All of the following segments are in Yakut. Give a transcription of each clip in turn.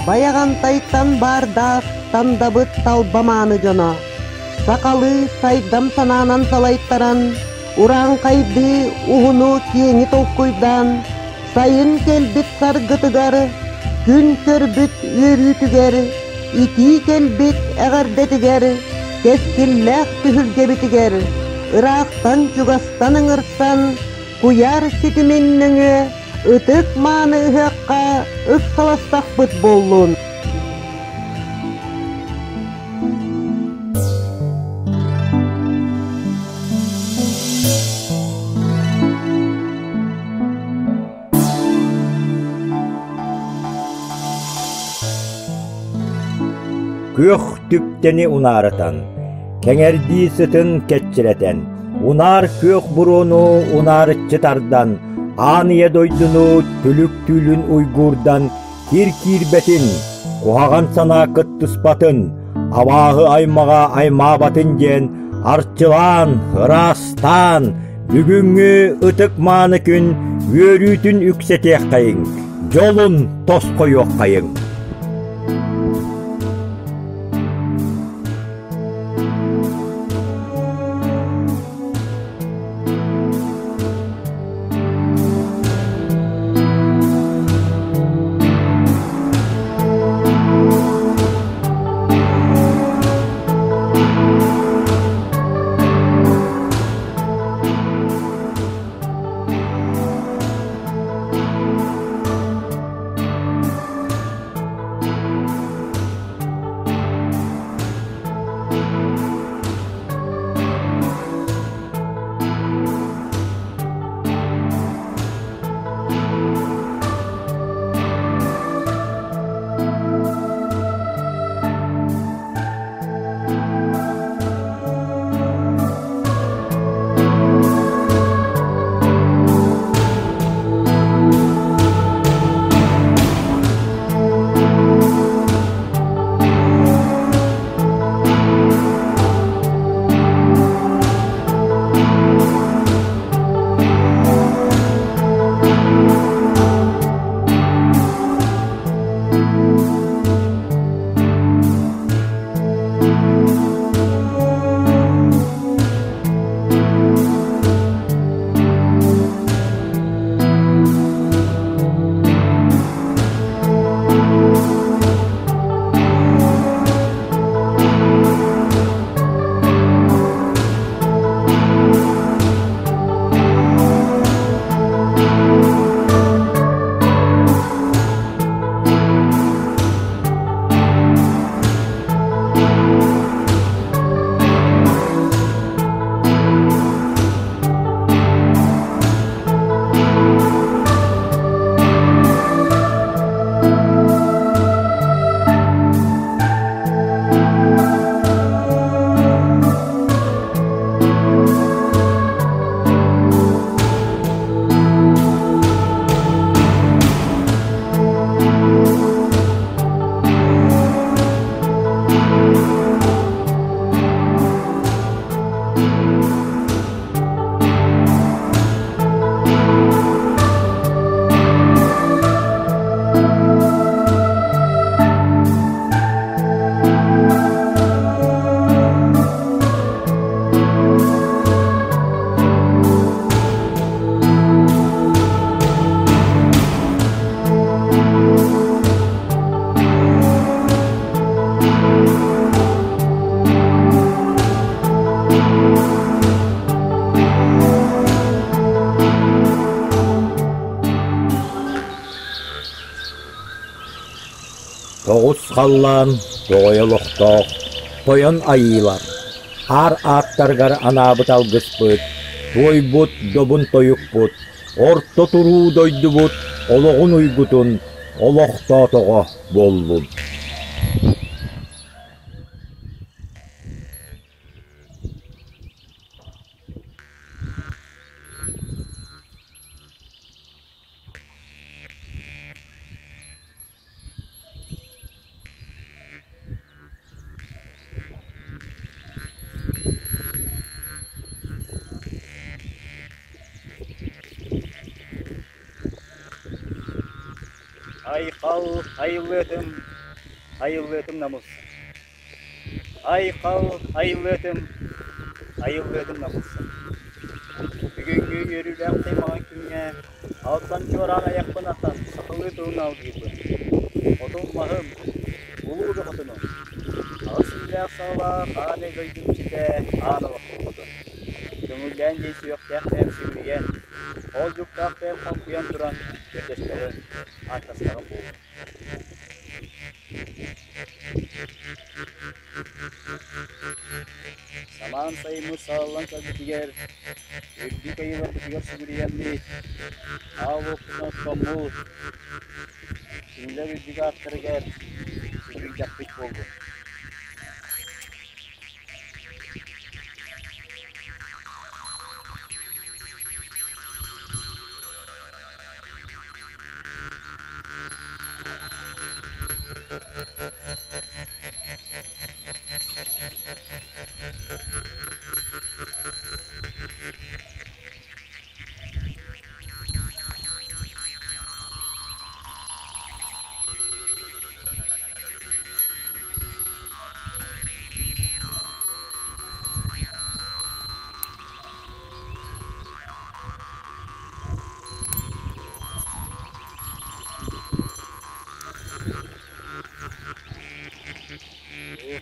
Байаҕантайтан баардаах Тандабыт талба мааны дьоно, сахалыы сайдам санаанан салайтаран, урааҥхайдыы уһуну-киэҥи толкуйдаан, сайын кэлбит саргытыгар, күн көрбүт үөрүүтүгэр, итии кэлбит эҕэрдэтигэр, кэскиллээх түһүлгэбитигэр ыраахтан-чугастан ыҥырсан, куйаар ситимин нөҥүө ытык-мааны ыһыахха ыксаластахпыт буоллун. Күөх түптэни унаарытан, кэҥэрдии сытын кэччирэтэн, унаар күөх буруону унаарыччы тардан, аан ийэ дойдуну түлүк түүлүн уйгуурдан кир киирбэтин, куһаҕан санаа кыттыспатын, абааһы аймаҕа аймаабатын диэн арчылаан, ыраастаан, бүгүҥҥү ытык-мааны күн үөрүүтүн үксэтиэххэйиҥ, дьолун тосхойуоххайыҥ. Тоҕус халлаан тоҕой олохтоох тойон айыылар аар ааттарыгар анаабыт алгыспыт, туойбут добун тойукпут, орто туруу дойдубут олоҕун уйгутун олохтоотоҕо буоллун. Айхал айыллыатым, айыллыатым намыс. Айхал айыллыатым, айыллыатым намыс. Бүгүҥҥү үөрүүлээх таймаҕын күҥҥэ алтан чуораан айахпын атан сахалыы тылын алгыыбын. Отум-маһым, улуу бөҕөтүнүм, аҕыс иилээх-саҕалаах аан дойдум иччитэ аан олохпут хотун. Көҥүллээн диэн сүһүөхтээх бэйэм сүгүрүйэн, ол дьуктаах бэйэм хоҥкуйан туран көрдөстөҕүм, ааттастаҕым буолуо. Самаан сайыммыт сааллан кэлбитигэр, үрдүк айыыларбытыгар сүгүрүйэммит, аал уоппутун оттоммут, кинилэр үрдүк ааттарыгар сүгүрүйдэхпит буоллун.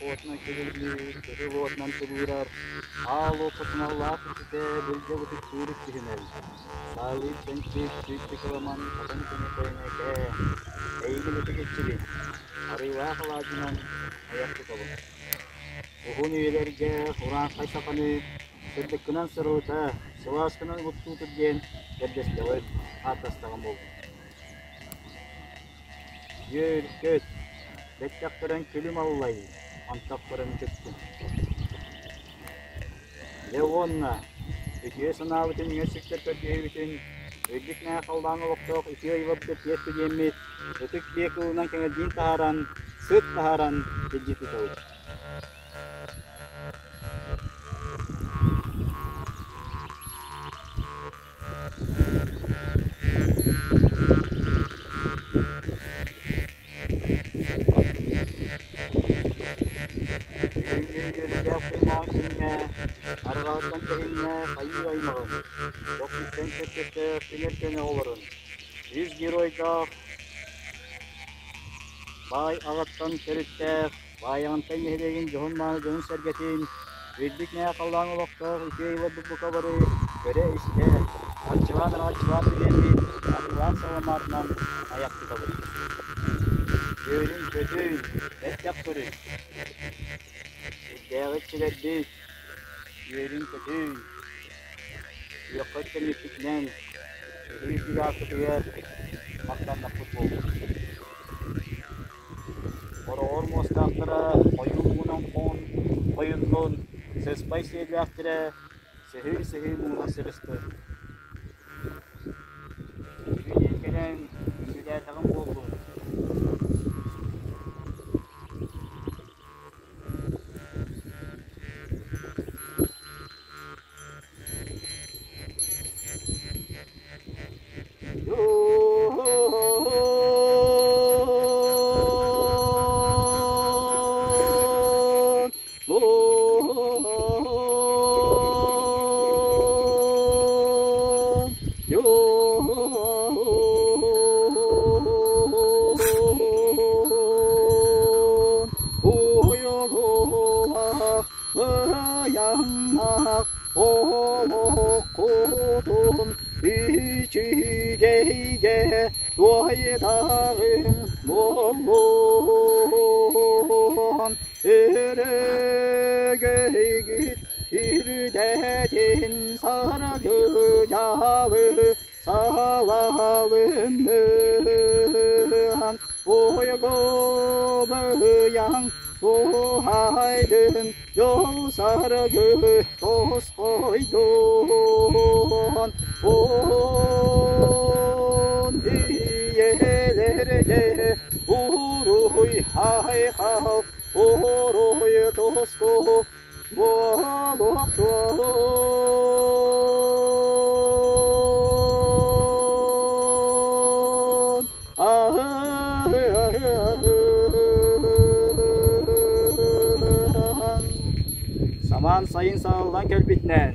Уотунан күлүмнүүр, кыһыл уотунан тыбыырар, аал уоппутун аллаах иччитэ бүлгэ бытыктыыр иккиһинэй. Саалыыр чэнчик, сүүрдүк кыламан, хатан күнү тойон экээ, эйигин ытык иччибин, арыылаах алаадьынан айах тутабын. Уһун үйэлэргэ урааҥхай саханы сырдыккынан сырылыта, сылааскынан угуттуу тур диэн көрдөстөҕүм, ааттастаҕым буолбут. Үөр-көт, бэттэх көрөн күлүм аллай, антах көрөн үтүктүм. Дьэ уонна үтүө санаабытын үҥэр сүктэр көрдөһүүбүтүн үрдүк мэҥэ халлаан олохтоох үтүө айыларбыт тиэртэ диэммит ытык биэ кылынан кэҥэрдиин таһааран, сыт таһааран илдьи тутабыт. Бүгүҥҥү үөрүүлээх күннээх күҥҥэ арҕаһыттан тэһиннэ хайыы аймаҕын, Дохсуттан чэпчэттээх түҥэр көнө оҕолорун, үс геройдаах баай аҕаттан төрүттээх Баайаҕантай нэһилиэгин дьоһун-мааны дьонун-сэргэтин, үрдүк мэҥэ халлаан олохтоох үтүө ыалларбыт бука бары көрө-истэ, арчылаан-араҥаччылаан билиэммит арыылаах саламаатынан айах тутабыт. Үөрүн-көтүн, бэртэх көрүн, сирдээҕи иччилэрбит, үөрүн-көтүн, үөххэ үктэммиппитинэн эһиги үрдүк ааккытыгар махтаннахпыт буоллун. Хороҕор муостаахтара хойуу муҥунан хоҥ хойуннун, сыспай сиэллээхтэрэ сыһыы-сыһыы муҥунан сырыстын. Бүгүн кэлэн күндүлээтэҕим буоллун. Ыйаннах олоххутун үчүгэйгэ туойдаҕым буоллун. Өрөгөйгүт үрдэтин саргы-дьалы саалалынныан уйгу-быйаҥ туһайдын дьол саргы тосхойдун он ийэлэргэ уруй айхал уруй тоску буолуохтун. Самаан сайын саҕаллан кэлбитинэн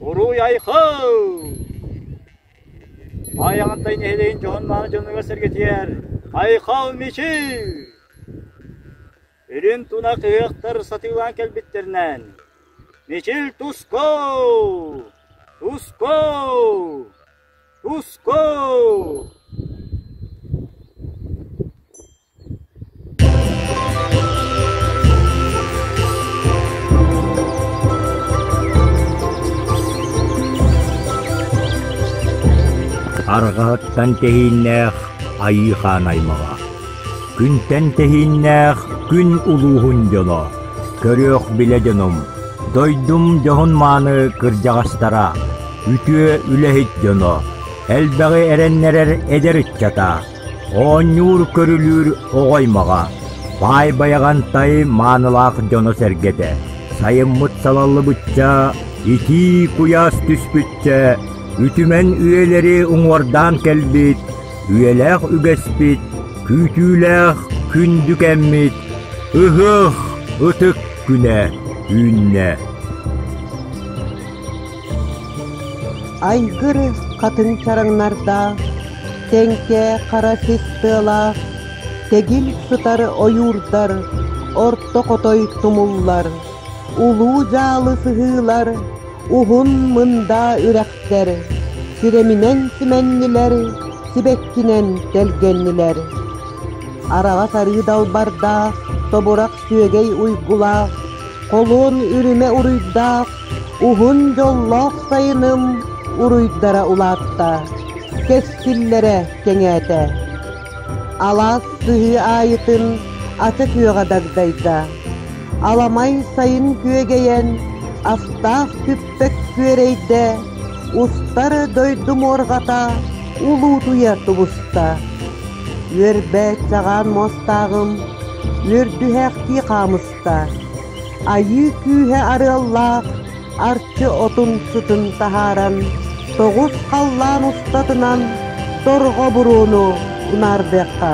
Уруй-айхал! Айаҕантай нэһилиэгин дьоһун-мааны дьонугар-сэргэтигэр Айхал-мичил! Үрүҥ тунах ыһыахтар сатыылаан кэлбиттэринэн Мичил туску! Туску! Туску! Арҕаһыттан тэһииннээх Айыы Хаан аймаҕа, күнтэн тэһииннээх күн улууһун дьоно, көрүөх билэ дьонум, дойдум дьоһун-мааны кырдьаҕастара, үтүө үлэһит дьоно, элбэҕи эрэннэрэр эдэр ыччата, Оонньуур-көрүлүүр оҕо аймаҕа, Баай Байаҕантай маанылаах дьоно-сэргэтэ, сайыммыт салаллыбычча, итии куйаас түспүччэ, үтүмэн үйэлэри уҥуордаан кэлбит, үйэлээх үгэспит, күүтүүлээх күндү кэммит, ыһыах ытык күнэ үүннэ. Айгыр хатыҥ чараҥнардаах, тэҥкэ хара сис тыалаах, тэгил сытар ойуурдар, орто хотой тумуллар, улуу дьаалы сыһыылар, уһун мындаа үрэхтэр, сирэминэн симэннилэр, сибэккинэн тэлгэннилэр. Араҕас арыы далбардаах, тобурах сүөгэй уйгулаах, холуон үрүмэ уруйдаах, Уһун дьоллоох сайыным уруйдара улаатта, кэскиллэрэ кэҥээтэ. Алаас сыһыы аайытын ача күөҕэ дагдайда. Аламай сайын күөгэйэн, астаах күппэк күөрэйдэ, устар дойду муорҕата улуутуйа тубуста. Үөрбэ чаҕаан муостааҕым үөрдүһээхтии хаамыста. Айыы күүһэ арыаллаах арчы отун сытын таһааран, тоҕус халлаан устатынан торҕо буруону унаардыахха.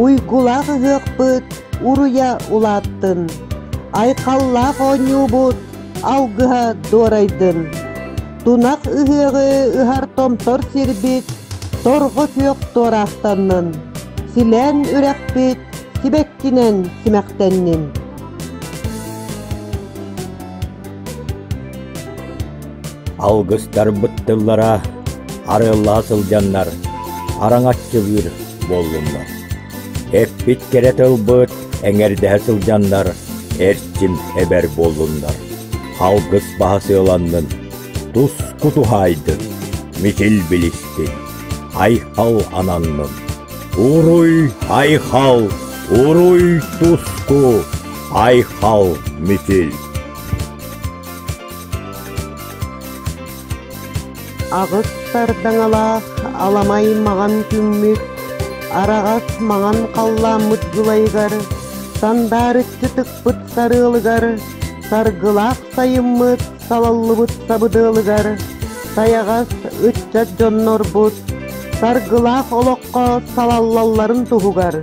Уйгулаах ыһыахпыт уруйа улааттын, айхаллаах оонньуубут алгыһа дуорайдын. Тунах ыһыаҕы ыһар томтор сирбит торҕо күөх туораахтаннын, силээн үрэхпит сибэккинэн симэхтэннин. Алгыстарбыт тыллара арыаллаһа сылдьаннар араҥаччылыыр буоллуннар. Эппит кэрэ тылбыт эҥэрдэһэ сылдьаннар эрчим эбэр буоллуннар. Алгыс баһа сыаланнын, туску туһаайдын, мичил билистин, айхал ананнын. Уруй айхал, уруй туску, айхал мичил. Аҕыс сардаҥалаах аламай маҕан күммүт, араҕас маҥан халлааммыт дьулайыгар, сандаарыччы тыкпыт сарыалыгар, саргылаах сайыммыт салаллыбыт сабыдыалыгар, сайаҕас ыччат дьоннорбут саргылаах олоххо салаллалларын туһугар,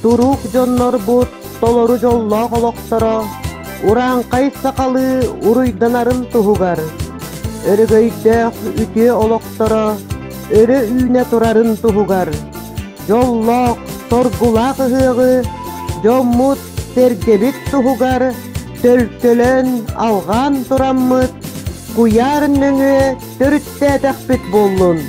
туруук дьоннорбут толору дьоллоох олохторо урааҥхай сахалыы уруйданарын туһугар, өрөгөйдөөх үтүө олохторо өрө үүнэ турарын туһугар, дьоллоох, соргулаах ыһыаҕы дьоммут сэргэбит туһугар төлкөлөөн алҕаан тураммыт куйаар нөҥүө төрүттээтэхпит буоллун.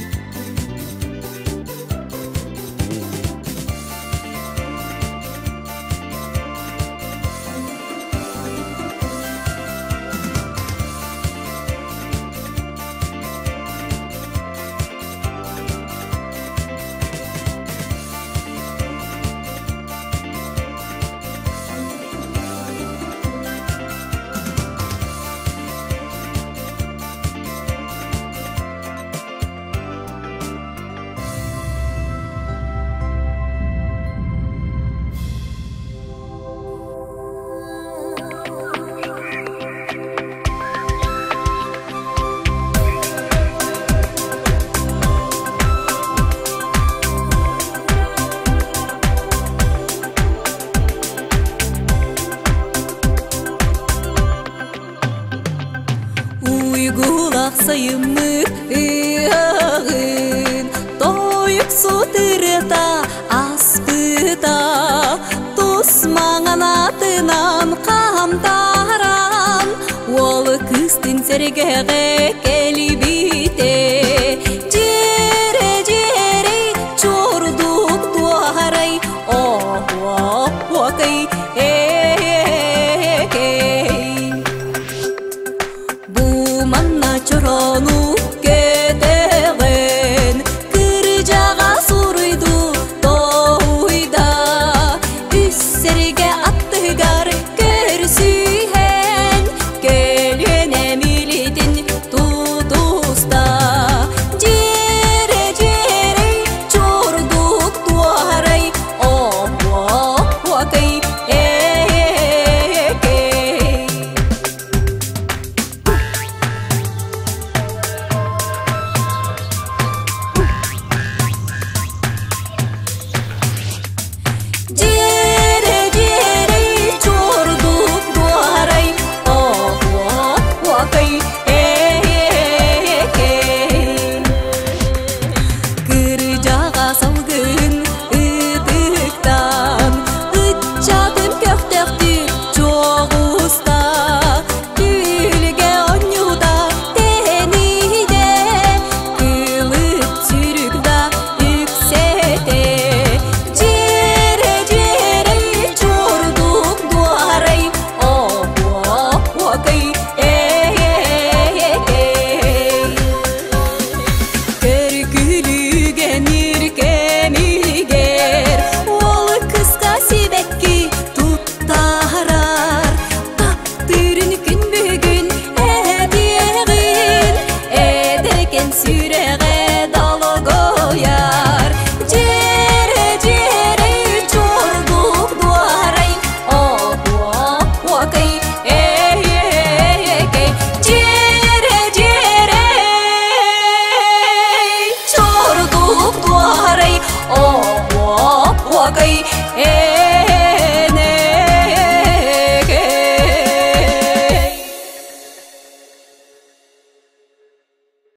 Сэргэҕэ кэлбитэ Дьиэрэ-дьиэрэй чуордук туоһарай Оһуокай ээкэй Бу манна чорону көтөҕөн Кырдьаҕа суруйду тоһуйда Үс сэргэ аттыгар көрсүһэн Көлүөнэ милитин тутуста Дьиэрэ-дьиэрэй чордук туоһарай Оһуокай ээкэй Дьиэрэ-дьиэрэй чордук дуорай оһуокай ээкэй Кырдьаҕа салгын ытыктан ыччатын көхтөхтүк чоҕуста Түүлгэ оонньуута тэниидэ кылыт сүрүк да үксэтэ Дьиэрэ-дьиэрэй чуордук дуорай оһуокай ээкэй Көргүлүгэнир кэмигэр уол кыска сибэкки туттарар Таптыырын күн бүгүн этиэҕин эдэркэн сүрэҕэ долгуйар Дьиэрэ-дьиэрэй чордук дуорай оһуокай ээкэй Дьиэрэ-дьиэрэй чордук дуорай оһуокай ээкэй.